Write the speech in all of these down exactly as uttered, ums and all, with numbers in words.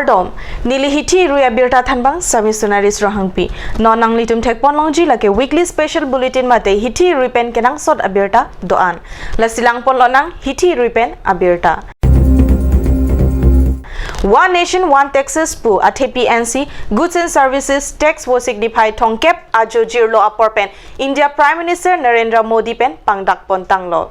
Kardom, neli hithi rui abirta thanbang Sami Sunaris Rohangpi. Non nanglitum thekpon longji lake weekly special bulletin mate hithi rui pen kenangsot abirta do-an. Lasi langpon lonang hithi rui pen abirta. One Nation, One Taxes pu athepi ansi Goods and Services Tax Vosik niphai thomkep ajo jirlo apor pen India Prime Minister Narendra Modi pen pangdak pon tanglo.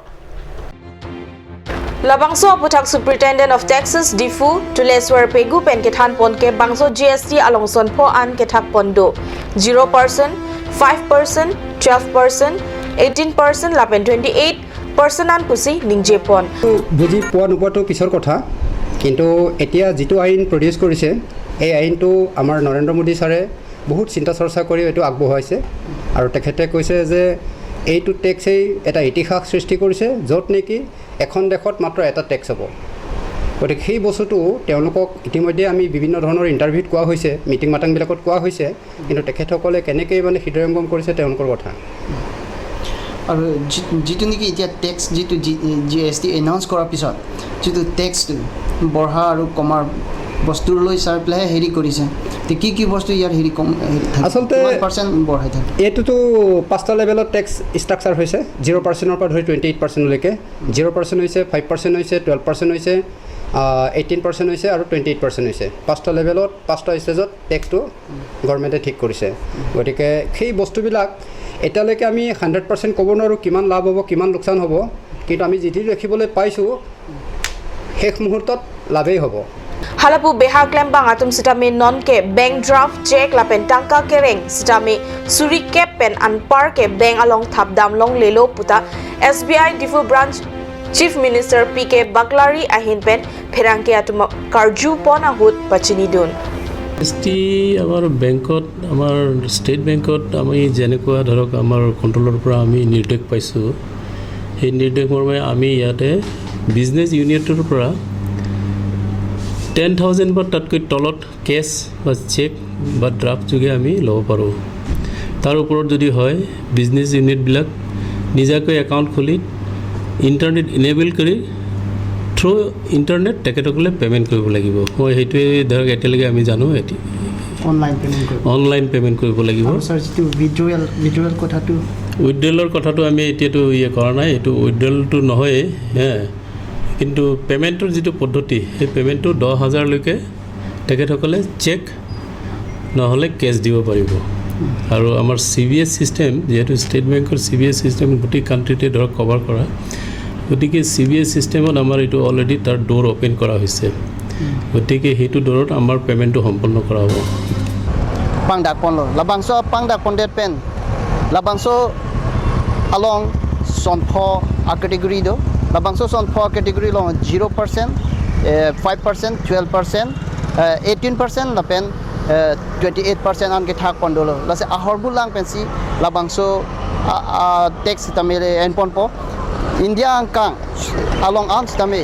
Labangso aputhak Superintendent of Taxes Diphu Tuleswar Pegu pen kethan pon ke bangso G S T along sonpho an kethak pon do, zero percent, five percent, twelve percent, eighteen percent lapen twenty-eight percent an pusi ningje pon. বুজি পোৱা নোপোৱাটো পিছৰ কথা, কিন্তু এতিয়া যিটো আইন প্ৰডিউচ কৰিছে, এই আইনটো আমাৰ নৰেন্দ্ৰ মোদী ছাৰে বহুত চিন্তা চৰ্চা কৰি এইটো আগবঢ়াইছে। আৰু তেখেতে কৈছে যে এইটো টেক্সেই এটা ইতিহাস সৃষ্টি কৰিছে, য'ত নেকি এখন দেশত মাত্ৰ এটা টেক্স হ'ব। গতিকে সেই বস্তুটো তেওঁলোকক ইতিমধ্যে আমি বিভিন্ন ধৰণৰ ইণ্টাৰভিউত কোৱা হৈছে, মিটিং মাটাংবিলাকত কোৱা হৈছে, কিন্তু তেখেতসকলে কেনেকৈ মানে হৃদয়ঙ্গম কৰিছে তেওঁলোকৰ কথা। আৰু যি- যিটো নেকি এতিয়া টেক্স, যিটো জি এছ টি এনাউন্স কৰাৰ পিছত যিটো টেক্সটো বঢ়া আৰু কমাৰ বস্তুৰ লৈ চাই পেলাইহে হেৰি কৰিছে। তে কি কি বস্তু ইয়াৰ হেৰি কম, হেৰি থাকে? আচলতে কিমান পাৰ্চেণ্ট বঢ়াই থাকে? এইটোতো পাঁচটা লেভেলত টেক্স ষ্ট্ৰাকচাৰ হৈছে, জিৰ' পাৰ্চেণ্টৰ পৰা ধৰি টুৱেণ্টি এইট পাৰ্চেণ্টলৈকে। জিৰ' পাৰ্চেণ্ট হৈছে, ফাইভ পাৰ্চেণ্ট হৈছে, টুৱেলভ পাৰ্চেণ্ট হৈছে, এইটিন পাৰ্চেণ্ট হৈছে আৰু টুৱেণ্টি এইট পাৰ্চেণ্ট হৈছে। পাঁচটা লেভেলত, পাঁচটা ষ্টেজত টেক্সটো গভৰ্ণমেণ্টে ঠিক কৰিছে। গতিকে সেই বস্তুবিলাক এতিয়ালৈকে আমি হাণ্ড্ৰেড পাৰ্চেণ্ট ক'ব নোৱাৰোঁ কিমান লাভ হ'ব, কিমান লোকচান হ'ব, কিন্তু আমি যিটো দেখিবলৈ পাইছোঁ শেষ মুহূৰ্তত লাভেই হ'ব। Halapu beha klembang atum sitame nonke bank draft, cheque lapen tangka kereng sitame suri kep pen anparke bank along thapdam longlelo puta S B I Diphu branch Chief Minister P K Baglari ahin pen pherangke atum karju pon ahut pachinidun. এছ টি আমাৰ বেংকত, আমাৰ ষ্টেট বেংকত আমি যেনেকুৱা ধৰক আমাৰ কণ্ট্ৰলৰ পৰা আমি নিৰ্দেশ পাইছোঁ, সেই নিৰ্দেশ মৰ্মে আমি ইয়াতে বিজনেছ ইউনিটৰ পৰা টেন থাউজেণ্ড বা তাতকৈ তলত কেছ বা চেক বা ড্ৰাফ্ট যোগে আমি ল'ব পাৰোঁ। তাৰ ওপৰত যদি হয়, বিজনেছ ইউনিটবিলাক নিজাকৈ একাউণ্ট খুলি ইণ্টাৰনেট ইনেবল কৰি থ্ৰু ইণ্টাৰনেট তেখেতসকলে পে'মেণ্ট কৰিব লাগিব। মই সেইটোৱে ধৰক এতিয়ালৈকে আমি জানো, এতিয়া অনলাইন পে'মেণ্ট কৰিব। অনলাইন পে'মেণ্ট কৰিব লাগিব। আৰু ছাৰ, যিটো উইথড্ৰৱেল, উইথড্ৰৱেল কথাটো? উইথড্ৰৱেলৰ কথাটো আমি এতিয়াতো ইয়ে কৰা নাই, এইটো উইথড্ৰৱেলটো নহয়েই, হে, কিন্তু পে'মেণ্টৰ যিটো পদ্ধতি, সেই পে'মেণ্টটো দহ হাজাৰলৈকে তেখেতসকলে চেক নহ'লে কেছ দিব পাৰিব। আৰু আমাৰ চি বি এছ ছিষ্টেম, যিহেতু ষ্টেট বেংকৰ চি বি এছ ছিষ্টেম গোটেই কাণ্ট্ৰিতে ধৰক কভাৰ কৰা, গতিকে চি বি এছ ছিষ্টেমত আমাৰ এইটো অলৰেডি তাৰ ড'ৰ অপেন কৰা হৈছে। গতিকে সেইটো ড'ৰত আমাৰ পে'মেণ্টটো সম্পন্ন কৰা হ'ব। Pangdak ponlo. Labangso pangdak pondet pen labangso along sonpho a category do. Labangso sonpho a category along zero percent, eh, five percent, twelve percent, eh, eighteen percent lapen, eh, twenty-eight percent an kethak pon dolo. Lasi ahormu lang pensi labangso a, a tax sitame en ponpo. India angkang along an sitame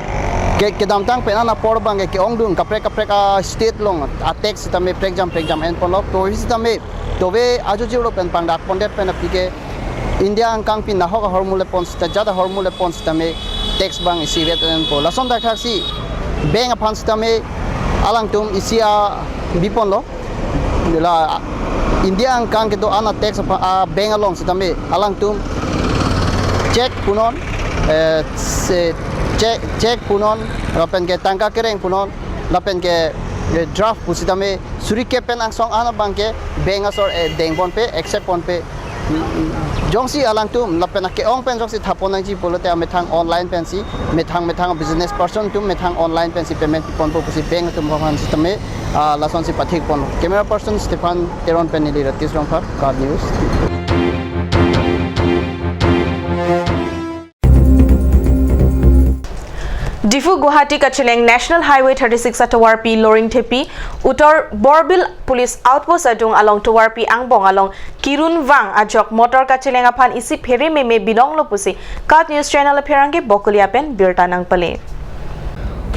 ke, kedamtang pen an apor abangke ke-ongdun kaprek kaprek a state along a tax sitame prekjam prekjam en ponlo. To sitame tove ajo jirlo pen pangdak pondet pen aphi ke India angkang pen nahok ahormu le pon sita, jat ahormu le pon sitame tax abang isi vet enpo. Lason dak thaksi bank aphan sitame alangtum isi a bi ponlo. La India angkang kedo-an a tax aphan, a bank along sitame alangtum check punon, eh, se check, check punon, lapen ke tangka kereng punon, lapen ke, eh, draft pu sitame suri kep pen angsong an abangke bank asor, eh, deng ponpe, accept ponpe. Jongsi alangtum lapen ake-ong pen jongsi thap pon nangji pulote amethang online pensi, methang methang business person atum methang online pensi payment pi ponpo pusi bank atum aphan sitame, ah, lasonsi pathik ponlo. Camera person Stephen Teron pen neli Ratish Rongphar, KAT News. Diphu Guwahati kacheleng National Highway thirty-six atovarpi Loring Thepi Uttor Borbil Police Outpost adung along tovarpi angbong along kirun vang ajok motor kacheleng aphan isi phere meme binonglo pusi KAT News Channel apherangke Bokolia pen birta nangpale.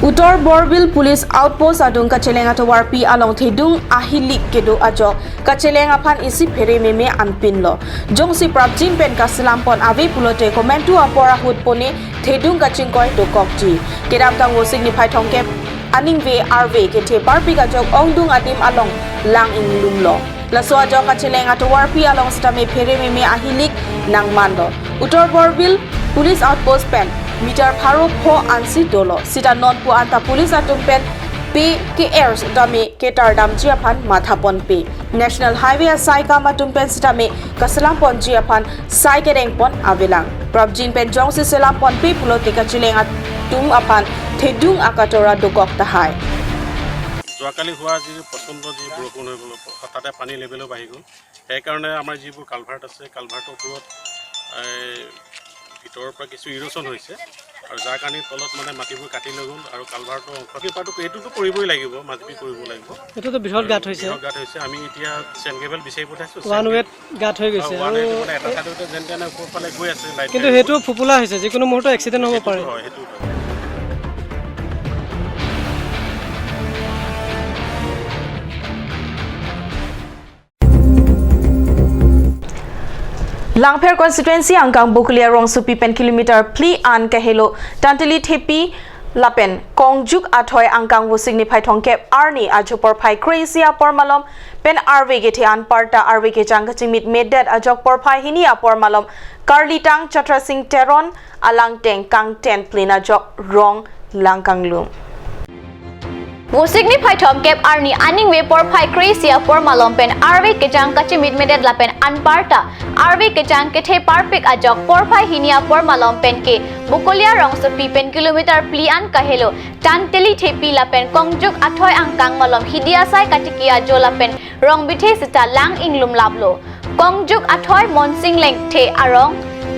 Uttor Borbil Police Outpost adung kacheleng atovarpi along thedung ahilik kedo ajok kacheleng aphan isi phere meme anpinlo. Jongsi prapjin pen kaselam pon ave pulote komantu apor ahut pone thedung kachingkoi dokokji. Kedamtang Vosik niphai thomkep aningve arve kethe parpik ajok ongdung adim along lang inglumlo. Laso ajok kacheleng atovarpi along sitame phere meme ahilik nangmanlo. Uttar Borbil Police Outpost pen meter pharo pho ansi dolo. Sita non pu anta police atum pen pe ke-er sitame ketardamji aphan mathaponpe. National Highway asai kam atum pen sitame kaselamponji aphan sai kedengpon avelang. Prapjin pen jongsi selamponpe pulote kacheleng atum aphan thedung akatora dokok tahai. যোৱাকালি হোৱা যি প্ৰচণ্ড যি বৰষুণ হৈ গ'ল, তাতে পানীৰ লেভেলো বাঢ়ি গ'ল। সেইকাৰণে আমাৰ যিবোৰ কালভাৰ্ট আছে, কালভাৰ্টৰ ওপৰত, এই, ভিতৰৰ পৰা কিছু ইৰ'চন হৈছে আৰু যাৰ কাৰণে তলত মানে মাটিবোৰ কাটি লৈ গ'ল আৰু কালভাৰ্টৰ অংশ, সেই পাৰটো, এইটোতো কৰিবই লাগিব, মাজেদি কৰিব লাগিব। এইটোতো বৃহৎ গাঁত হৈছে। বৃহৎ গাঁত হৈছে। আমি এতিয়া চেণ্ড গ্ৰেভেল বিচাৰি পঠাইছোঁ। ওৱান ৱেত গাঁত হৈ গৈছে। ওৱান ৱেত আৰু মানে এটা চাইডতে যেন তেনে ওপৰ ফালে গৈ আছে, লাইট কিন্তু গাড়ীবোৰ। সেইটো ফোপোলা হৈছে, যিকোনো মুহূৰ্ত এক্সিডেণ্ট হ'ব পাৰে। সেইটোতো হয়, সেইটোতো হয়। Langpher constituency angkang Bokolia rongsopi pen kilometer phli an kahelo Tanteli Thepi lapen Kongjuk Athoi angkang Vosik niphai thomkep arni ajo porphai kre-isi apor malom pen arve kethe anparta arve kejang kachimit medet ajok porphai hini apor malom Karlitang Chatra Singh Teron alangteng kangten plin ajok rong lang kanglum. Vosik niphai thomkep arni aningve porphai kre-isi apor malom pen arve kejang kachimit medet lapen anparta arve kejang kethe parpik ajok porphai hini apor malom pen ke Bokolia rongsopi pen kilometer phli an kahelo Tanteli Thepi lapen Kongjuk Athoi angkang malom hidi asai katiki ajo lapen rong bithe sita lang inglum laplo. Kongjuk Athoi Monsing Lengthe arong,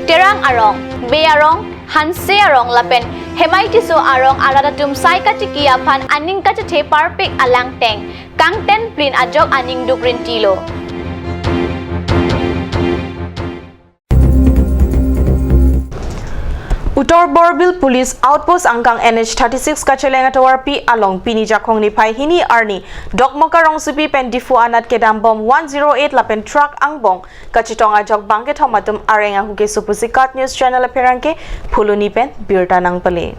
Terang arong, Bey arong, Hanse arong lapen Hemai Tisso arong arat atum sai katiki aphan aning kachethe parpik alangteng kangten plin ajok aning duk rintilo. Uttar Borbil Police Outpost angkang N H thirty-six kacheleng atovarpi along pini Jakhong niphai hini arni Dokmoka rongsopi pen Diphu anat kedambom one zero eight lapen truck angbong kachetong ajok bangkethom atum areng ahu keso pusi KAT News Channel apherangke Phuloni pen birta nangpale.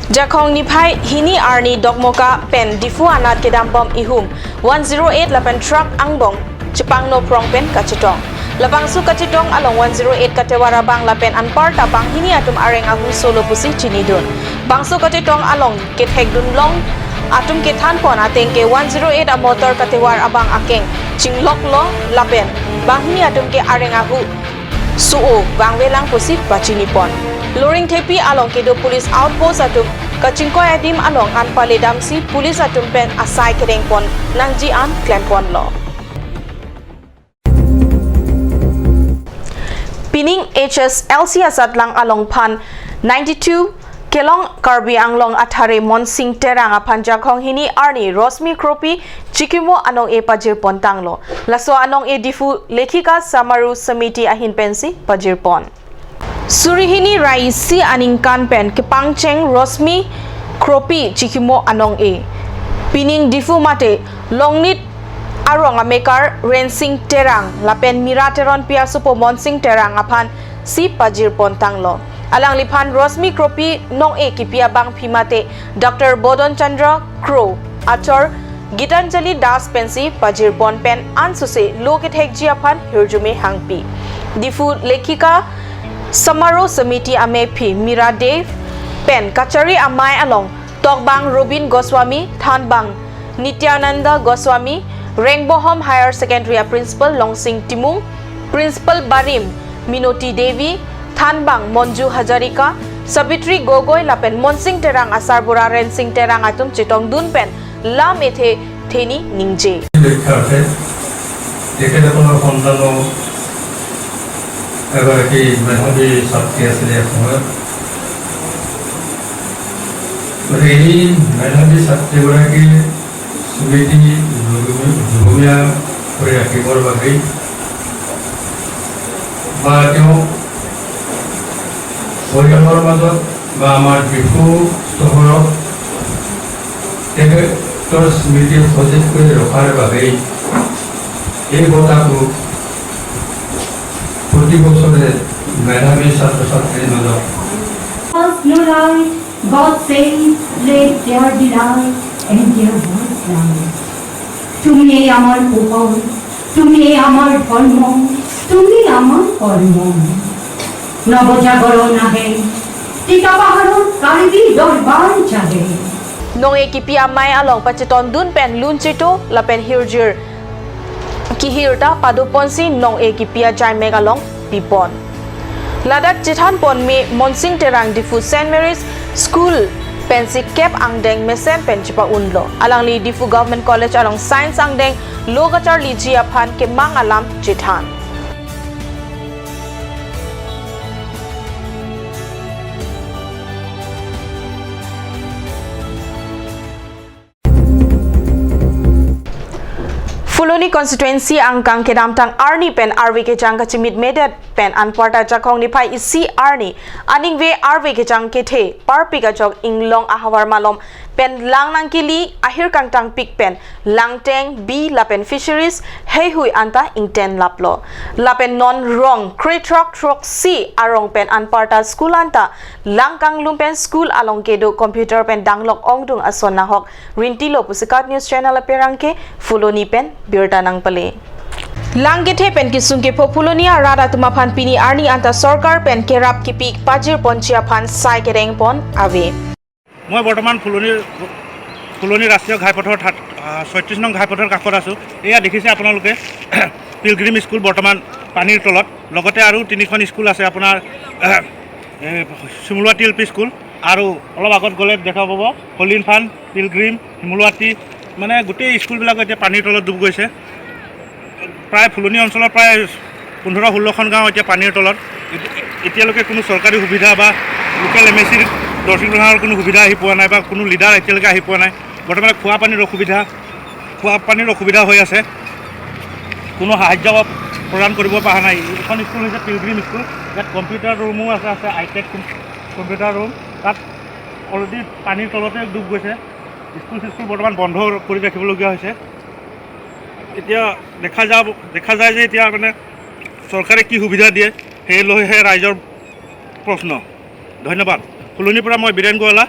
Jakhong niphai hini arni Dokmoka pen Diphu anat kedambom ihum one zero eight lapen truck angbong chepangno prong pen kachetong. Labangso kachetong along one zero eight katevar abang lapen anparta banghini atum areng ahu solo pusi chinidun. Bangso kachetong along kethekdun long atum kethanpon ateng ke one zero eight amotor katevar abang akeng chingloklo lapen banghini atum ke areng ahu so-o vangvelang pusi pachinipon. Loring Thepi along kedo police outpost atum kachingkoi adim along anpale damsi police atum pen asai kedengpon nangji an klemponlo. Pining H S L C asatlang alongphan ninety-two kelong Karbi Anglong athare Monsing Terang aphan Jakhong hini arni Rosmi Kropi chikimo anong-e pajirpon tanglo. Laso anong-e Diphu Lekhika Samaroh Samiti ahin pensi pajirpon. Suri hini ra isi aningkan pen kepangcheng Rosmi Kropi chikimo anong-e. Pining Diphu mate Longnit arong amekar Rensing Terang lapen Mira Teronpi asopo Monsing Terang aphan si pajirpon tanglo. Alangliphan Rosmi Kropi nong-e kipi abangpi mate Doctor Bodon Chandra Kro, achor Gitanjali Das pensi pajirpon pen ansose lo kethekji aphan hirjume hangpi. Diphu Lekhika Samaroh Samiti amephi Mira Dey pen kachari amei along tokbang Robin Goswami, thanbang Nityananda Goswami, Rengbohom Higher Secondary a Principal Longsing Timung, Principal barim Minoti Devi, thanbang Monju Hazarika, Sabitri Gogoi lapen Monsing Terang asarbura Rensing Terang atum chetongdun pen lam ethe theni ningje. শিক্ষাৰ্থে তেখেতসকলৰ সন্তানো এগৰাকী মেধাৱী ছাত্ৰী আছিলে এসময়ত। গতিকে এই মেধাৱী ছাত্ৰীগৰাকীৰ স্মৃতি যুগমীয়া কৰি ৰাখিবৰ বাবেই বা তেওঁ পৰিয়ালৰ মাজত বা আমাৰ ডিফু চহৰত তেখেতৰ স্মৃতি সজীৱ কৰি ৰখাৰ বাবেই এই বঁটাটো প্ৰতি বছৰে মেধাৱী ছাত্ৰ ছাত্ৰীৰ মাজত First July, God saints laid their delight. And there was language. তুমি আমার উপর, তুমি আমার ধর্ম, তুমি আমার কর্ম। নবজাগরণ আহে, টিকা পাহাড়র কার্বি দরবার জাগে। Nong-e kipi amei along pachetondun pen lun cheto lapen hirjir kehirta padoponsi nong-e kipi ajaimek along pipon. Ladak chethanpon me Monsing Terang Diphu Saint Mary's School pensi kep angdeng mesen pen chepa-unlo. Alangli Diphu Government College along Science angdeng lo kacharliji aphan kemang alam chethan. Phuloni constituency angkang kedamtang arni pen arve kejang kachimitmedet pen anparta Jakhong niphai isi arni aningve arve kejang kethe parpik ajok inglong ahavar malom pen lang nangkeli ahir kangtangpik pen langteng, bi lapen fisheries heihui anta ingten laplo. Lapen non rong krethrok throksi arong pen anparta school anta lang kanglum pen school along kedo computer pen danglok ongdung ason nahok rintilo pusi KAT News Channel apherangke Phuloni pen birta nangpale. Lang kethe pen kesung kepho Phuloni arat atum aphan pini arni anta sorkar pen kerap kepi pajirponji aphan sai kedengpon ave. মই বৰ্তমান ফুলনি, ফুলনি ৰাষ্ট্ৰীয় ঘাইপথৰ ঠাত, আহ, ছয়ত্ৰিশ নং ঘাইপথৰ কাষত আছোঁ। এয়া দেখিছে আপোনালোকে, পিলগ্ৰীম স্কুল বৰ্তমান পানীৰ তলত। লগতে আৰু তিনিখন স্কুল আছে আপোনাৰ, এ, শিমলুৱাটি এল পি স্কুল আৰু অলপ আগত গ'লে দেখা পাব হলিনফান, পিলগ্ৰীম, শিমলুৱাটি, মানে গোটেই স্কুলবিলাক এতিয়া পানীৰ তলত ডুব গৈছে। প্ৰায় ফুলনি অঞ্চলৰ প্ৰায় পোন্ধৰ ষোল্লখন গাঁও এতিয়া পানীৰ তলত। এতি-, এতিয়ালৈকে কোনো চৰকাৰী সুবিধা বা লোকেল এম এ চিৰ দৰ্শিং দৰ্শাঙৰ কোনো সুবিধা আহি পোৱা নাই বা কোনো লিডাৰ এতিয়ালৈকে আহি পোৱা নাই। বৰ্তমানে খোৱা পানীৰ অসুবিধা, খোৱা পানীৰ অসুবিধা হৈ আছে, কোনো সাহায্য প্ৰদান কৰিব পৰা নাই। এইখন স্কুল হৈছে পিলগ্ৰীম স্কুল, ইয়াত কম্পিউটাৰ ৰুমো আছে, আছে হাইটেক কম-, কম্পিউটাৰ ৰুম, তাত অলৰেডি পানীৰ তলতে ডুব গৈছে। স্কুল চিস্কুল বৰ্তমান বন্ধ কৰি ৰাখিবলগীয়া হৈছে। এতিয়া দেখা যাব, দেখা যায় যে এতিয়া মানে চৰকাৰে কি সুবিধা দিয়ে, সেই লৈহে ৰাইজৰ প্ৰশ্ন। ধন্যবাদ। ফুলনিৰ পৰা মই বীৰেন গোৱালা,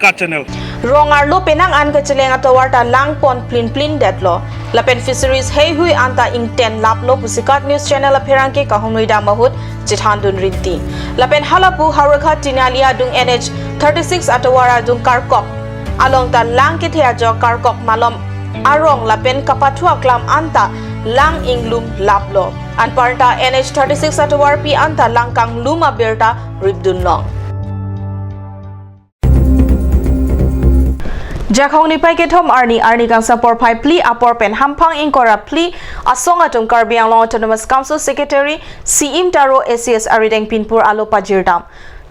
কাট channel. Rong arlo penang an kacheleng atovar ta langpon plin plin detlo. Lapen fisheries heihui anta ingten laplo pusi KAT News Channel apherangke kahumri dam ahut chethandun rinti. Lapen halapu Howraghat Tinali adung N H thirty six atovar adung karkok along ta lang kethe ajok karkok malom arong lapen kapathu aklam anta lang inglum laplo. Anparta N H thirty six atovarpi anta lang kanglum abirta ripdun long. Jakhong niphai kethom arni, arni kangsam porphai phli apor pen hamphang ingkoi ra phli asong atum Karbi Anglong Autonomous Council Secretary Siim Taro A C S arideng pinpur alo pajirdam.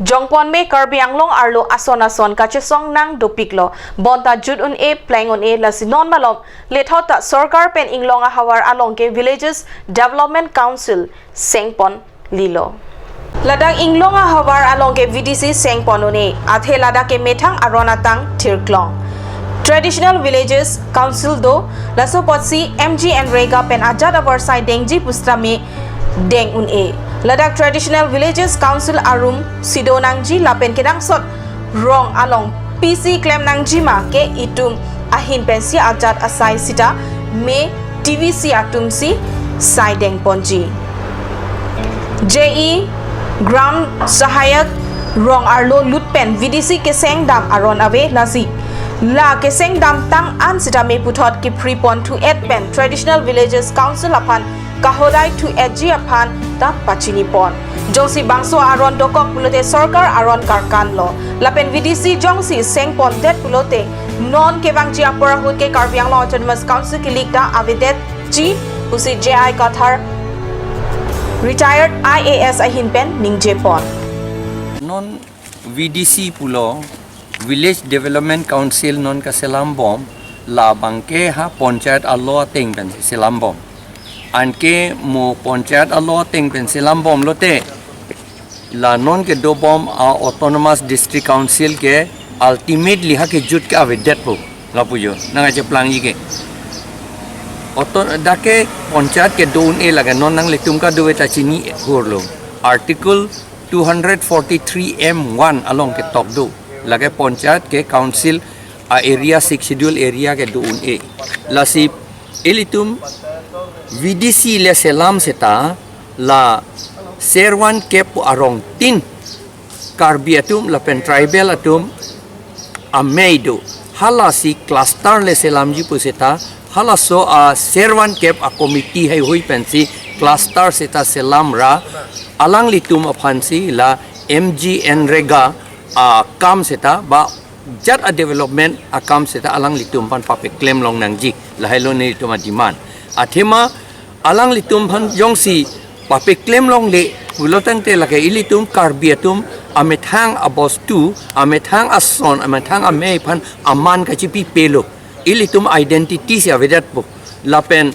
Jongpon me Karbi Anglong arlo ason ason kachesong nang dopiklo. Bonta jut un-e, pleng un-e, lasi non malom lethot ta sorkar pen inglong ahavar along ke Villages Development Council sengpon lilo. Ladak inglong ahavar along ke V D C sengpon un-e, athe ladak ke methang aron atang thirklong. Traditional Villages Council do, laso apotsi M G N R E G A pen ajat avarsai dengji pusitame deng un-e. Ladak Traditional Villages Council arum si do nangji lapen kenangsot rong along P C klem nangji ma ke itum ahin pensi ajat asai sita me T V C atum si sai dengponji. J E Gram Sahayak rong arlo lut pen V D C keseng dam aron ave, lasi la keseng damtang an sitame puthot kephripon thu-et pen Traditional Villages Council aphan kahodai thu-etji aphan ta pachinipon. Jongsi bangso aron dokok pulote sorkar aron karkanlo. Lapen V D C jongsi sengpondet pulote non kevangji apor ahut ke Karbi Anglong Autonomous Council kelik ta avedetji pusi J I Kathar retired I A S ahin pen ningjepon. Non V D C pulo, Village Development Council non kaselambom, labangke ha panchayat alo ateng pen selambom. Anke mo panchayat alo ateng pen selambom lote, la non kedobom a Autonomous District Council ke ultimately ha kejut ke avedetpo, lapu jo, nangkacheplangji ke. Auto-, dak ke panchayat kedo un-e lake non nanglitum kadokave ta chini hurlo. Article two hundred forty-three M one along ketok do. Lake panchayat ke council a area, Sixth Schedule area kedo un-e. Lasi ilitum V D C le selam seta la ser van kep pu arong tin Karbi atum lapen tribal atum amei do. Halasi cluster le selamji pu seta, halaso a ser van kep a committee heihui pensi cluster seta selamra, alanglitum aphansi la MGNREGA akam seta ba jat a development akam seta alanglitum aphan papeklem long nangji, lahelo nelitum a demand. Athema alanglitum aphan jongsi papeklem longle pulotangte lake ilitum Karbi atum amethang abostu, amethang ason, amethang amei aphan aman kachipipelo. Ilitum identity si avedetpo. Lapen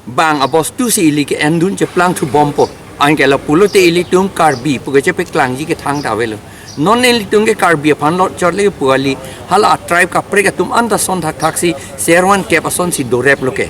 bang abostu si ili ke-endun cheplangthubompo. Anke lapulote ilitum Karbi pu kachepeklangji kethang ta avelo. Non ilitum ke Karbi aphan lot chot le pu kali, hala a tribe kaprek atum anta ason thakthaksi ser van kep asonsi doreplo ke.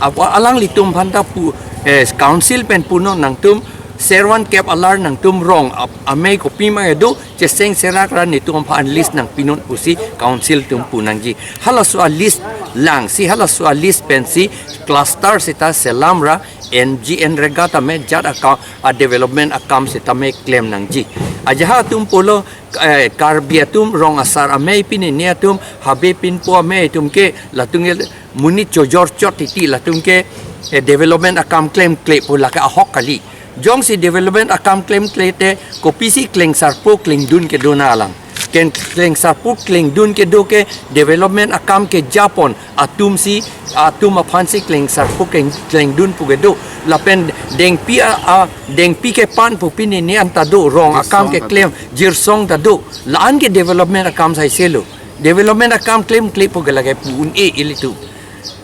Apo alanglitum aphan ta pu, eh, council pen punon nangtum ser van kep alar nangtum rong ap-, amei kopima kedo cheseng serak ra netum aphan list nangpinon pusi council atum pu nangji. Halaso a list langsi, halaso a list pensi cluster seta selamra MGNREGA tame jat akam a development akam seta me klem nangji. Ajahak atum pulo, eh, Karbi atum rong asar amei pini ne atum habe pinpo amei atum ke latum ke monit chojor chot titi latum ke, eh, development akam klemkle pu lake ahok kali. Jongsi development akam klemkle te kopisi klengsarpo klengdun kedo nanglang. Ken klengsarpo klengdun kedo ke development akam kejapon atumsi, atum aphansi klengsarpo kleng, klengdun pu kedo. Lapen dengpi a, a dengpi kepan pu pini ne anta do, rong akam keklem jirsong ta do. La-an ke development akam saiselo. Development akam klemkle pu ke lake pu un-e ilitum.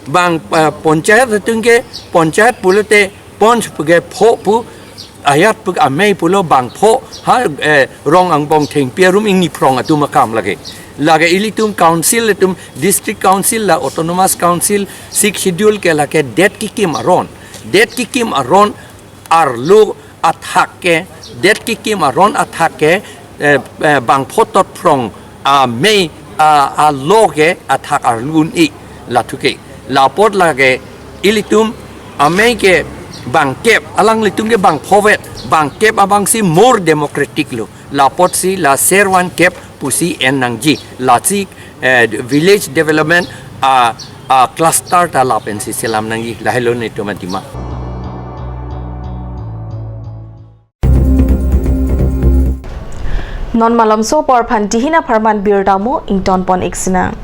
Bang, eh, panchayat atum ke, panchayat pulote panch pu ke pho pu, ayat pu amei pulo bang pho, ha, eh, rong angbong thengpi arum ingni phrong atum akam lake. Lake ilitum council atum, district council la autonomous council, Sixth Schedule ke lake det kekim aron. Det kekim aron arlo athak ke, det kekim aron athak ke, eh, eh, bang pho tot phrong amei a, a law ke athak arlo un-e lathu ke. Lapot lake ilitum amei ke bang kep, alanglitum ke bang pho vet, bang kep abangsi more democratic lo. Lapotsi la ser van kep pusi en nangji. Lasi, eh, village development a, a cluster ta lapensi selam nangji. Lahelo netum a demand. Non malomso apor aphan tihina pharman birta mo ingtonpon iksinang.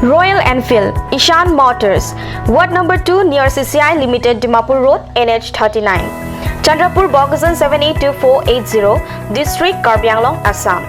Royal Enfield, Ishan Motors, Ward number two near C C I Limited, Dimapur Road, N H thirty-nine, Chandrapur, Bokajan seven eight two four eight zero, District, Karbi Anglong, Assam.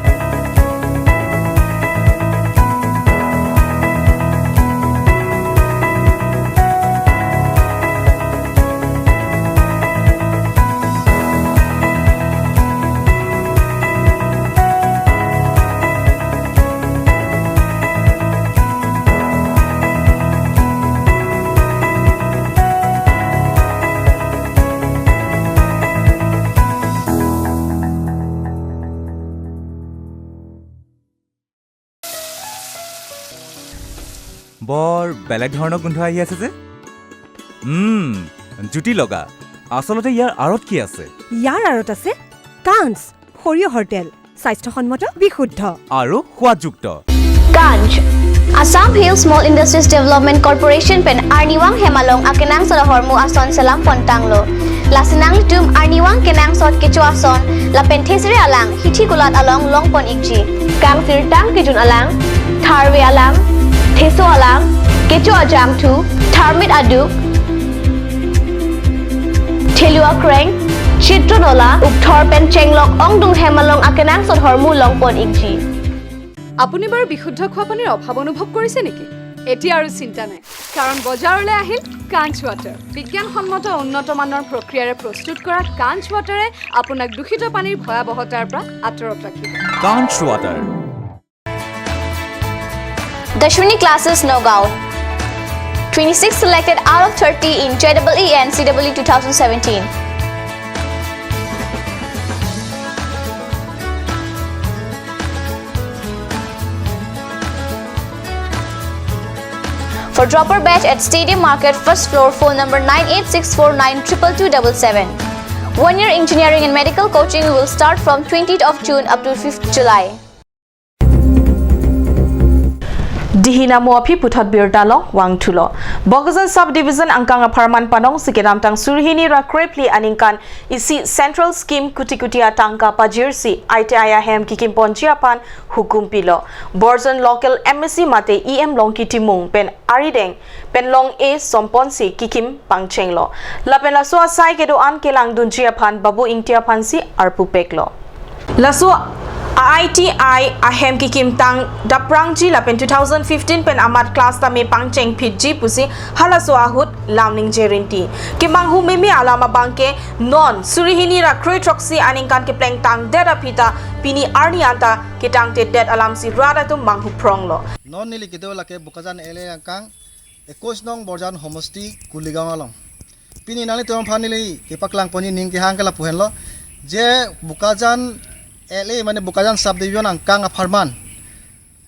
বৰ বেলেগ ধৰণৰ গোন্ধ আহি আছে যে। উম, জুতি লগা। আচলতে ইয়াৰ আঁৰত কি আছে? ইয়াৰ আঁৰত আছে কাঞ্চ, সৰিয়হৰ তেল, স্বাস্থ্যসন্মত, বিশুদ্ধ আৰু সোৱাদযুক্ত। Kanch, Assam Hill Small Industries Development Corporation pen arnivang hem along akenangsot ahormu ason selam pontanglo. Lasi nanglitum arnivang kenangsot kecho ason lapen thesere alang hithi kulat along longpon ikji. Kangsirtang kejun alang, tharve alang, theso alang, kecho ajangthu, tharmit aduk, thelu akreng, chitro nola, ukthor pen chenglok ongdung hem along akenangsot ahormu longpon ikji. আপুনি বাৰু বিশুদ্ধ খোৱা পানীৰ অভাৱ অনুভৱ কৰিছে নেকি? এতিয়া আৰু চিন্তা নাই, কাৰণ বজাৰলৈ আহিল কাঞ্চ ৱাটাৰ। বিজ্ঞানসন্মত উন্নত মানৰ প্ৰক্ৰিয়াৰে প্ৰস্তুত কৰা কাঞ্চ ৱাটাৰে আপোনাক দূষিত পানীৰ ভয়াৱহতাৰ পৰা আঁতৰত ৰাখিব। কাঞ্চ water. Dashwini Classes, Nagaon. Twenty-six selected out of thirty in J E E and C E E two thousand seventeen. For dropper batch at Stadium Market, first floor, phone number nine eight six four nine triple two double seven. One year engineering and medical coaching will start from twentieth of June up to fifth July. Dihina mo aphi puthot birta long vangthulo. Bokajan Sub Division angkang apharman panongsi kedamtang suri hini ra krephli aningkan isi Central Scheme kuti kuti atangka pajirsi I T I ahem kikim ponji aphan hukum pilo. Borjan local M A C mate E M Longki Timung pen arideng pen long-e somponsi kikim pangchenglo. Lapen laso asai kedo-an kelangdunji aphan Babu Ingti aphansi arpu peklo. Laso a I T I ahem kikim tang daprangji lapen two thousand fifteen pen amat class tame pangcheng phitji pusi halaso ahut lam ningje rinti. Kemanghu meme alam abangke non suri hini ra kroi throksi aningkan kepleng tangdet aphi ta pini arni anta ketangtedet alamsi rat atum manghu phronglo. Non neli kedo lake Bokajan L A angkang, ekush nong Borjan Homosti, Kuligaon along. Pini nanglitum aphan neli kepaklang ponji ning kehang ke lapu henlo, je Bokajan L A mane Bokajan Sub Division angkang apharman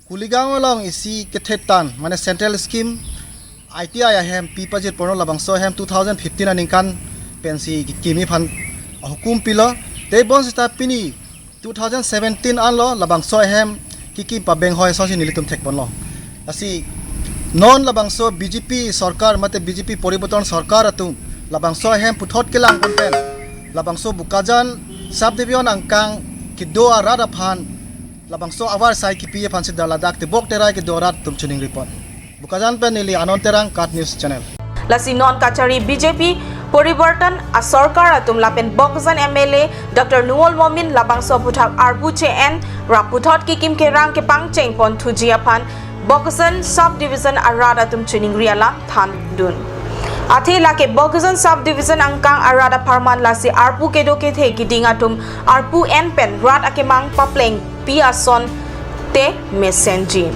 Kuligaon along isi kethet tan mane Central Scheme I T I ahem pi pajir ponlo, labangso ahem two thousand fifteen aningkan pensi kikimi aphan hukum pilo. Tebon seta pini two thousand seventeen anlo labangso ahem kikim pabeng hoi asonsi nelitum thekponlo. Lasi non labangso B J P sorkar mate B J P poriborton sorkar atum labangso ahem puthot kelang pon pen labangso Bokajan Sub Division angkang kedo arat aphan labangso avar sai kipi aphansi dar ladak tebok terai kedo arat atum chuning report. Bokajan pen neli Anand Terang, KAT News Channel. Lasi non kachari B J P poriborton asorkar atum lapen Bokajan M L A Doctor Nuwal Momin labangso aphuthak arpu che-en ra puthot kikim kerang kepangcheng ponthuji aphan Bokajan Sub Division arat atum chuningri alam thandun. Athe lake Bokajan Sub Division angkang arat apharman lasi arpu kedo kethe kiding atum arpu en pen rat akemang papleng pi ason te mesenji.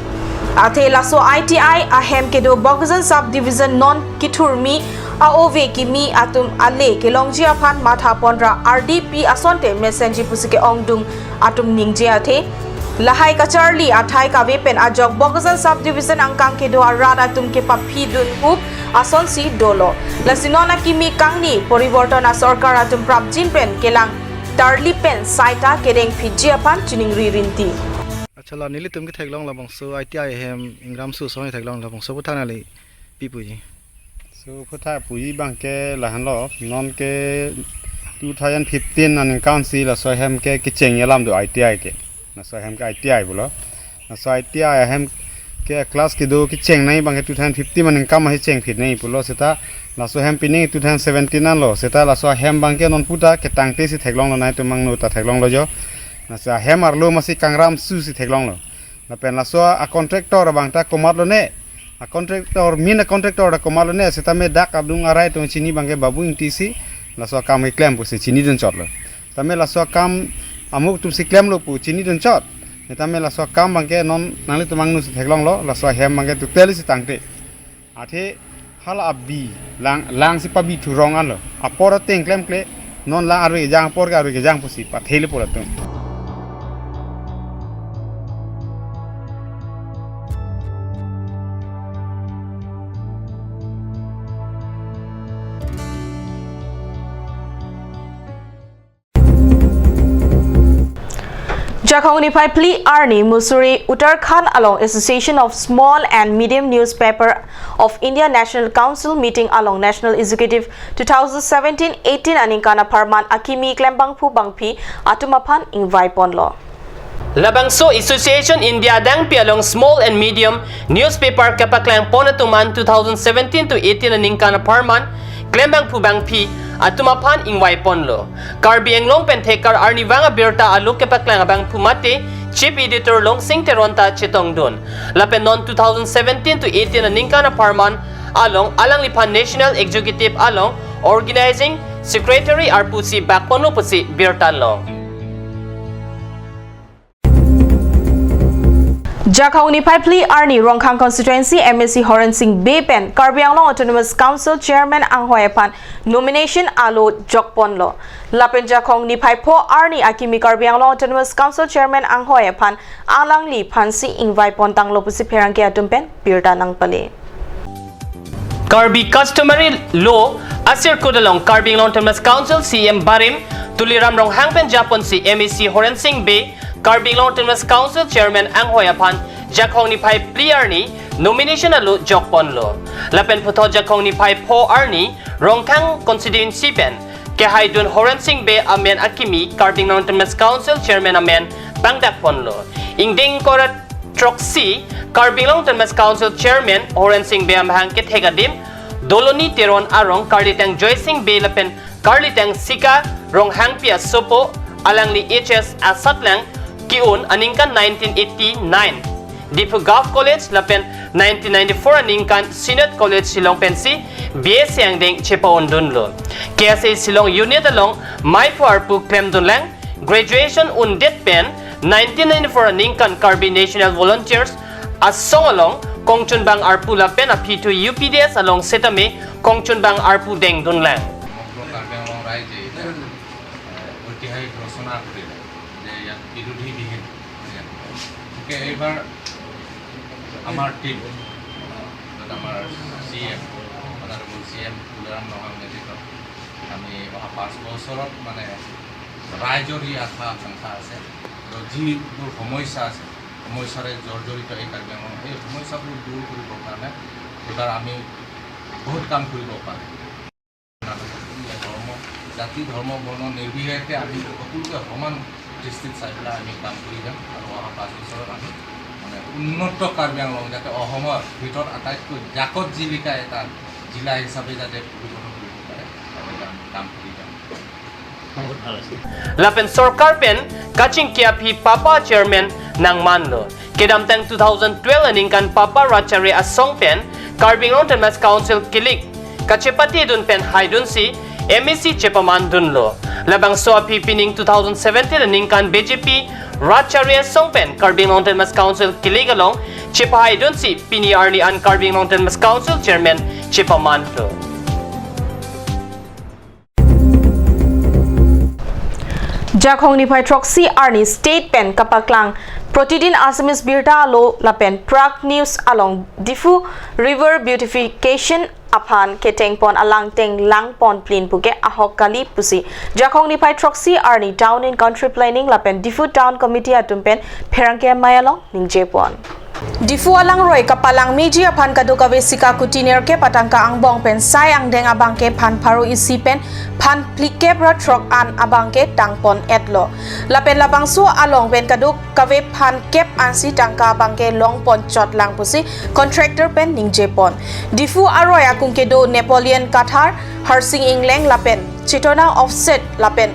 Athe laso I T I ahem kedo Bokajan Sub Division non kithurmi a-ove kimi atum ale kelongji aphan matha ponra ardi pi ason te mesenji pusi ke-ongdung atum ningje athe. Lahai kacharli athai kave pen ajok Bokajan Sub Division angkang kedo arat atum kepaphidun up asonsi dolo. Lasi non akimi kangni poriborton asorkar atum prapjin pen kelang tarli pen saita kedeng phitji aphan chuningri rinti. Achala nelitum ketheklong labangso I T I ahem ingram su song theklong labangso aphuthak neli pi puji. So aphuthak puji abangke lahenlo, non ke two thousand fifteen aningkan si laso ahem ke kecheng alam do I T I ke. Laso ahem ke I T I pulo. Laso I T I ahem ke class kedo kecheng nai abangke two thousand fifteen aningkan ahi cheng phit nai pulo seta laso ahem pini two thousand seventeen anlo seta laso ahem abangke non puta ketangte si theklonglo, nangtum angno ta theklonglo jo. Laso ahem arlo masi kangram su si theklonglo. Lapen laso a contractor abang ta komatlo ne. A contractor, main a contractor ta komatlo ne. Setame dak adung arai atum chini abangke Babu Ingti si laso akam keklem pusi chinidun chotlo. Tame laso akam amuk atum si klemlo pu chinidun chot. Setame laso akam abangke non nanglitum angno si theklonglo. Laso ahem abangke total si tangte. Athe hala abi lang, lang si pabi thurong anlo. Apor ateng klemkle, non lang arve kejang, apor ke arve kejang pusi pathele pura tum. Jakhong niphai phli arni Mussoorie, Uttarakhand along Association of Small and Medium Newspaper of India National Council meeting along National Executive two thousand seventeen eighteen aningkan apharman akimi klembangphu bangphi atum aphan ingvai ponlo. Labangso Association India adangpi along small and medium newspaper kepaklang pon atum an two thousand seventeen to eighteen aningkan apharman klembangphu bangphi atum aphan ingvai ponlo. Karbi Anglong pen thekar arnivang abirta alo kepaklang abangphu mate Chief Editor Longsing Teron ta chetongdun. Lapen non two thousand seventeen to eighteen aningkan apharman along alangliphan National Executive along Organizing Secretary arpu si bak ponlo pusi birta long. Jakhong niphai phli arni Rongkhang Constituency M A C Horen Sing Bey pen Karbi Anglong Autonomous Council Chairman anghoi aphan nomination alo jok ponlo. Lapen Jakhong niphai pho arni akimi Karbi Anglong Autonomous Council Chairman anghoi aphan alangliphan si ingvai pon tanglo pusi pherangke atum pen birta nangpale. Karbi Customary Law asirkut along Karbi Anglong Autonomous Council C E M barim Tuliram Ronghang pen japonsi M A C Horen Sing Bey Karbi Anglong Autonomous Council Chairman anghoi aphan Jakhong niphai phli arni nomination alo jok ponlo. Lapen puthot Jakhong niphai pho arni Rongkhang constituency pen kehaidun Horen Sing Bey amen akimi Karbi Anglong Autonomous Council Chairman amen pangdak ponlo. Ingdeng korat throksi Karbi Anglong Autonomous Council Chairman Horen Sing Bey amahang kethek adim Doloni Teron arong karlitang Joy Sing Bey lapen karlitang Sika Ronghangpi asopo alangli H S asatlang ki-un aningkan nineteen eighty-nine Diphu Govt College lapen nineteen ninety-four aningkan Synod College Shillong pensi B A C angdeng chepa-undunlo. K S A Shillong Unit along maiphu arpu klemdunlang. Graduation undet pen nineteen ninety-four aningkan Karbi National Volunteers asong along kongchunbang arpu lapen aphi thu U P D S along setame kongchunbang arpu dengdunlang. সমগ্ৰ কাৰ্বি আংলং ৰাইজে এতিয়া, এ, ঐতিহাসিক ৰচনা কৰিলে যে ইয়াত বিৰোধী বিহীন, নহয় জানো? গতিকে এইবাৰ আমাৰ টিম, য'ত আমাৰ C M, honourable C M Tuliram Ronghang নেতৃত্বত আমি অহা পাঁচ বছৰত মানে ৰাইজৰ যি আশা আকাংক্ষা আছে, আৰু যিবোৰ সমস্যা আছে, সমস্যাৰে জৰ্জৰিত এই কাৰ্বি আংলং, এই সমস্যাবোৰ দূৰ কৰিবৰ কাৰণে এইবাৰ আমি বহুত কাম কৰিব পাৰে। ধৰ্ম, জাতি, ধৰ্ম, বৰ্ণ নিৰ্বিশেষে আমি সকলোকে সমান দৃষ্টিত চাই পেলাই আমি কাম কৰি যাম আৰু অহা পাঁচ বছৰত আমি মানে উন্নত কাৰ্বি আংলং যাতে অসমৰ ভিতৰত আটাইতকৈ জাকত জিলিকা এটা জিলা হিচাপে যাতে পৰিগণিত কৰিব পাৰে, তাকে আমি কাম কৰি যাম। Lapen sorkar pen kachingki aphi papa chairman nangmanlo. Kedamtang two thousand twelve aningkan papa Rachari asong pen Karbi Anglong Autonomous Council kilik kachepatedun pen haidunsi M A C chepamandunlo. Labangso aphi pining two thousand seventeen aningkan B J P Rachari asong pen Karbi Anglong Autonomous Council kilik along chepahaidunsi pini arni an Karbi Anglong Autonomous Council Chairman chepamanlo. Jakhong niphai throksi arni state pen kapaklang Protidin Assamese Birta alo lapen Prag News along Diphu River Beautification aphan ketengpon alang tenglang pon plin puke ahok kali pusi Jakhong niphai throksi arni Town and Country Planning lapen Diphu Town Committee atum pen pherangke amei along ningjepon. Diphu alangroi kapalang meji aphan kadokave sika kuti nerkep atangka angbong pen sai angdeng abangke phan pharo isi pen phan phlikep ra throk an abangke tangpon etlo. Lapen labangso along pen kadokave phan kep ansi tangka abangke longpon chotlang pusi contractor pen ningjepon. Diphu aroi akung kedo Napoleon Kathar, Harsing Ingleng lapen Chetona Offset lapen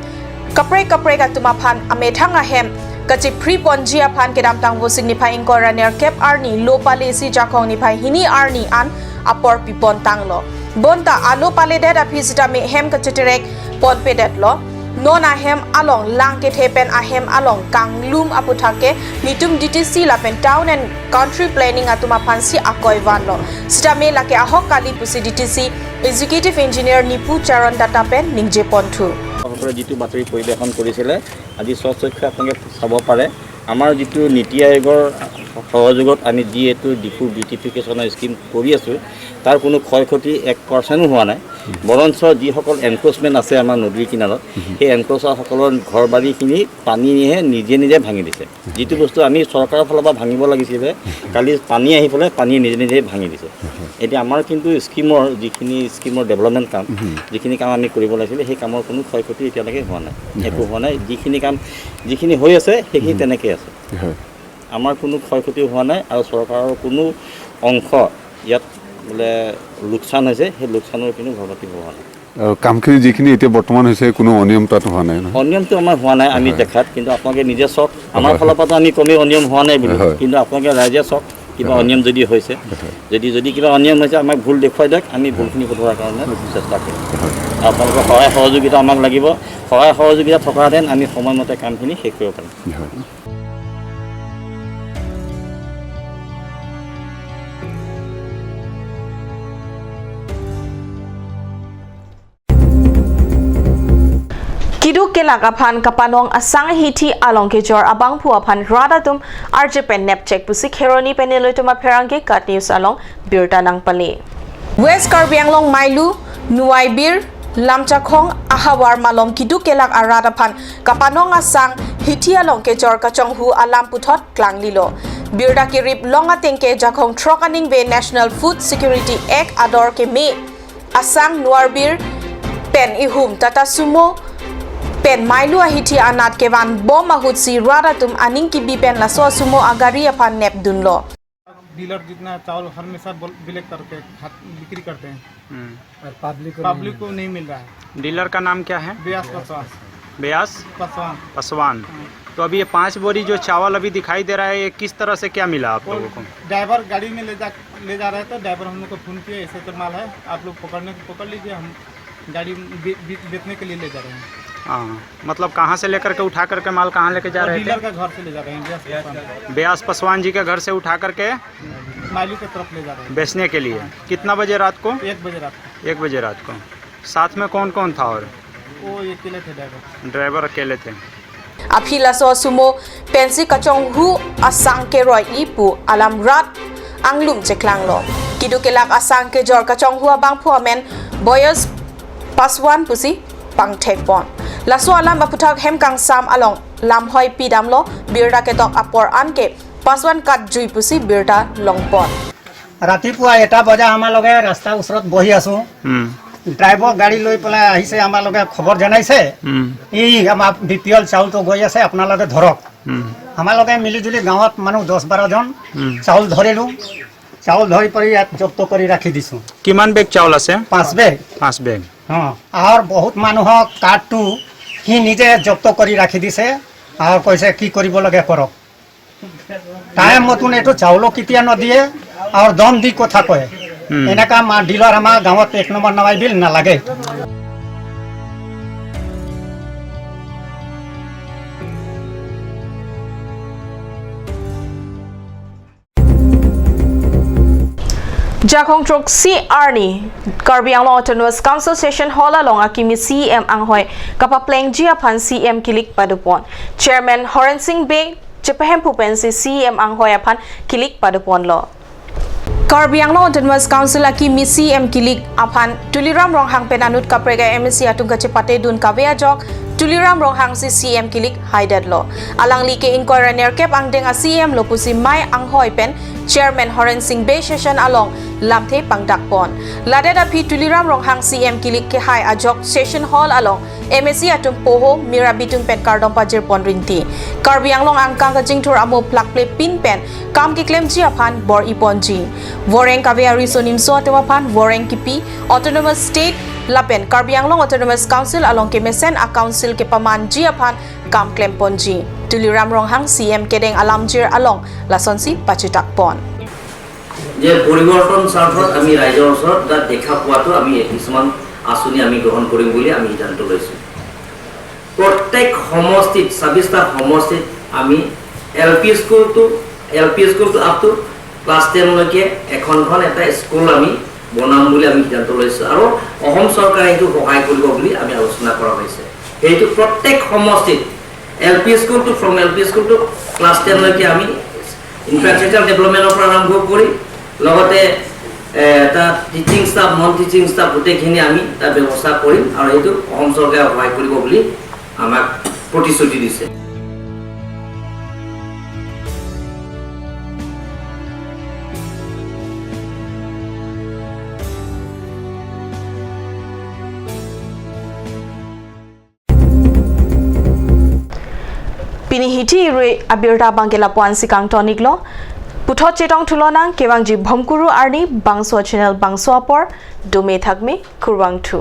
kaprek kaprek atum aphan amethang ahem kachiphri ponji aphan kedamtang Vosik niphai ingkoi ra nerkep arni lo palesi Jakhong niphai hini arni an apor pipon tanglo. Bonta alo paledet aphi sitame hem kachiterek ponpedetlo. Non ahem along lang kethe pen ahem along kanglum aputhak ke nitum D T C lapen Town and Country Planning atum aphansi akoi vanlo. Sitame lake ahok kali pusi D T C Executive Engineer Nipu Charan Datta pen ningjeponthu. আপোনালোকে যিটো বাতৰি পৰিৱেশন কৰিছিলে, আজি স্বচক্ষে আপোনালোকে চাব পাৰে, আমাৰ যিটো নীতি আয়োগৰ সহযোগত আমি যি এইটো ডিফু বিউটিফিকেশ্যনৰ স্কিম কৰি আছোঁ, তাৰ কোনো ক্ষয় ক্ষতি এক পাৰ্চেণ্টো হোৱা নাই। বৰঞ্চ যিসকল এনক্ৰ'চমেণ্ট আছে আমাৰ নদীৰ কিনাৰত, সেই এনক্ৰ'চাৰসকলৰ ঘৰ বাৰীখিনি পানীয়ে নিজে নিজে ভাঙি দিছে। যিটো বস্তু আমি চৰকাৰৰ ফালৰ পৰা ভাঙিব লাগিছিলে, কালি পানী আহি পেলাই পানীয়ে নিজে নিজে ভাঙি দিছে। এতিয়া আমাৰ কিন্তু স্কিমৰ যিখিনি স্কিমৰ ডেভেলপমেণ্ট কাম, যিখিনি কাম আমি কৰিব লাগিছিলে, সেই কামৰ কোনো ক্ষয় ক্ষতি এতিয়ালৈকে হোৱা নাই, একো হোৱা নাই। যিখিনি কাম যিখিনি হৈ আছে, সেইখিনি তেনেকেই আছে। হয়। আমাৰ কোনো ক্ষয় ক্ষতি হোৱা নাই আৰু চৰকাৰৰ কোনো অংশ ইয়াত বোলে লোকচান হৈছে, সেই লোকচানৰ কোনো ঘৰ বাতি হোৱা নাই। আৰু কামখিনি যিখিনি এতিয়া বৰ্তমান হৈছে, কোনো অনিয়ম তাত হোৱা নাই ন? অনিয়মটো আমাৰ হোৱা নাই আমি দেখাত, কিন্তু আপোনালোকে নিজে চাওক। আমাৰ ফালৰ পৰাতো আমি কমেই অনিয়ম হোৱা নাই বুলি, হয়। কিন্তু আপোনালোকে ৰাইজে চাওক, কিবা অনিয়ম যদি হৈছে, যদি যদি কিবা অনিয়ম হৈছে, আমাক ভুল দেখুৱাই দিয়ক, আমি ভুলখিনি শুধৰোৱাৰ কাৰণে চেষ্টা কৰিম। আপোনালোকৰ সহায় সহযোগিতা আমাক লাগিব। সহায় সহযোগিতা থকাহেঁতেন আমি সময়মতে কামখিনি শেষ কৰিব পাৰিম। হয়। Keduk kelak aphan kapanong asang hithi along kejor abangphu aphan rat atum arje pen nepchek pusi Kheroni pen nelitum apherangke KAT News along birta nangpale. West Karbi Anglong Mailu, Nuaibir, Lamchakhong ahavar malom keduk kelak arat aphan kapanong asang hithi along kejor kachonghu alam puthot klanglilo. Birta kerip long atengke Jakhong throk aningve National Food Security Act ador keme asang Nuaibir pen ihum Tata Sumo pen Mailu ahithi anat kevan bom ahutsi rat atum aning kebi pen laso asumo agari aphan nepdunlo. Dealer जितना चावल हमेशा ब्लैक करके बिक्री करते हैं। हम्म। और पब्लिक को पब्लिक को नहीं मिल रहा है। डीलर का नाम क्या है? ब्यास पासवान। ब्यास पासवान। पासवान। हाँ। तो अभी ये पाँच बोरी जो चावल अभी दिखाई दे रहा है, ये किस तरह से, क्या मिला आप लोगों को? ड्राइवर गाड़ी में ले जा ले जा रहे थे। ड्राइवर हम लोग को फोन किया, ऐसे तो माल है, आप लोग पकड़ने पकड़ लीजिए, हम गाड़ी बे, बे, बेचने के लिए ले जा रहे हैं। हाँ, मतलब कहाँ से लेकर के, उठा करके माल कहाँ लेके जा रहे थे? डीलर का घर से ले जा रहे हैं, ब्यास पासवान। ब्यास पासवान जी के घर से उठा करके माइलू की तरफ ले जा रहे हैं। बेचने के लिए। कितना बजे रात को? एक बजे रात को। एक बजे रात को। साथ में कौन कौन था और? वो अकेले थे ड्राइवर। ड्राइवर अकेले थे। Aphi laso sumo pensi kachonghu asang keroi-i pu alam rat anglum cheklanglo. Keduk kelak asang kejor kachonghu abangphu amen Boyas Paswan pusi pangthekpon. Laso alam aputhak hem kangsam along lamhoi pidamlo, birta ketok apor anke Paswan katjui pusi birta longpon. ৰাতিপুৱা এটা বজা আমাৰ লগে ৰাস্তাৰ ওচৰত বহি আছো। হুম। ড্ৰাইভাৰ গাড়ী লৈ পেলাই আহিছে, আমাৰ লগে খবৰ জনাইছে, হুম। "এই আমাৰ বি পি এল চাউলটো গৈ আছে, আপোনালোকে ধৰক।" হুম। আমাৰ লগে মিলি জুলি গাঁৱত মানুহ দহ বাৰজন হুম। চাউল ধৰিলো। চাউল ধৰি কৰি ইয়াত জব্দ কৰি ৰাখি দিছো। কিমান বেগ চাউল আছে? পাঁচ বেগ। পাঁচ বেগ। অ, আৰু বহুত মানুহক কাৰ্ডটো সি নিজে জব্দ কৰি ৰাখি দিছে আৰু কৈছে, "কি কৰিব লাগে কৰক।" টাইম মতন এইটো চাউলো কেতিয়া নদিয়ে আৰু দম দি কথা কয়। হুম। এনেকা মা-, ডিলাৰ আমাৰ গাঁৱত এক নম্বৰ নালাগিল, নালাগে। Jakhong throksi arni Karbi Anglong Autonomous Council Session Hall along akimi C E M anghoi kapaplengji aphan C E M kilik padopon. Chairman Horen Sing Bey chepahemphu pensi C E M anghoi aphan kilik padoponlo. Karbi Anglong Autonomous Council akimi C E M kilik aphan Tuliram Ronghang pen anut kaprek a M A C atum kachepatedun kave ajok Tuliram Ronghang si C E M kilik haidetlo. Alangli ke ingkoi ra nerkep angdeng a C E M lo pusi mei anghoi pen Chairman Horen Sing Bey Session along lamthe pangdakpon. Ladet aphi Tuliram Ronghang C E M kilik kehai ajok Session Hall along M A C atum poho, mir abitung pen kardom pajirpon rinti. Karbi Anglong angkang kachingthur amo plakple pin pen kam keklemji aphan bor-iponji. Voreng kave ariso nimso atum aphan voreng kipi, Autonomous State lapen Karbi Anglong Autonomous Council along kemesen a council kepamanji aphan kam klemponji. Tuliram Ronghang C E M kedeng alamjir along lasonsi pachitakpon. যে পৰিৱৰ্তন স্বাৰ্থত আমি ৰাইজৰ ওচৰত তাত দেখা পোৱাটো আমি কিছুমান আঁচনি আমি গ্ৰহণ কৰিম বুলি আমি সিদ্ধান্ত লৈছোঁ। প্ৰত্যেক সমষ্টিত, ছাব্বিছটা সমষ্টিত আমি এল পি স্কুলটো, এল পি স্কুলটো আপ টু ক্লাছ টেনলৈকে এখনখন এটা স্কুল আমি বনাম বুলি আমি সিদ্ধান্ত লৈছোঁ আৰু অসম চৰকাৰে এইটো সহায় কৰিব বুলি আমি আলোচনা কৰা হৈছে। সেইটো প্ৰত্যেক সমষ্টিত এল পি স্কুলটো, ফ্ৰম এল পি স্কুলটো ক্লাছ টেনলৈকে আমি ইনফ্ৰাষ্ট্ৰাকচাৰ ডেভেলপমেণ্টৰ পৰা আৰম্ভ কৰি লগতে এ, এটা teaching staff, non teaching staff গোটেইখিনি আমি এটা ব্যৱস্থা কৰিম আৰু সেইটো অসম চৰকাৰে সহায় কৰিব বুলি আমাক প্ৰতিশ্ৰুতি দিছে। Pini hithi irui abirta abangke lapu-ansi kangton-iklo. Puthot chetong thulonang, kevangji Bhomkuru arni bangso channel bangso apor, dome thakme, kurvangthu.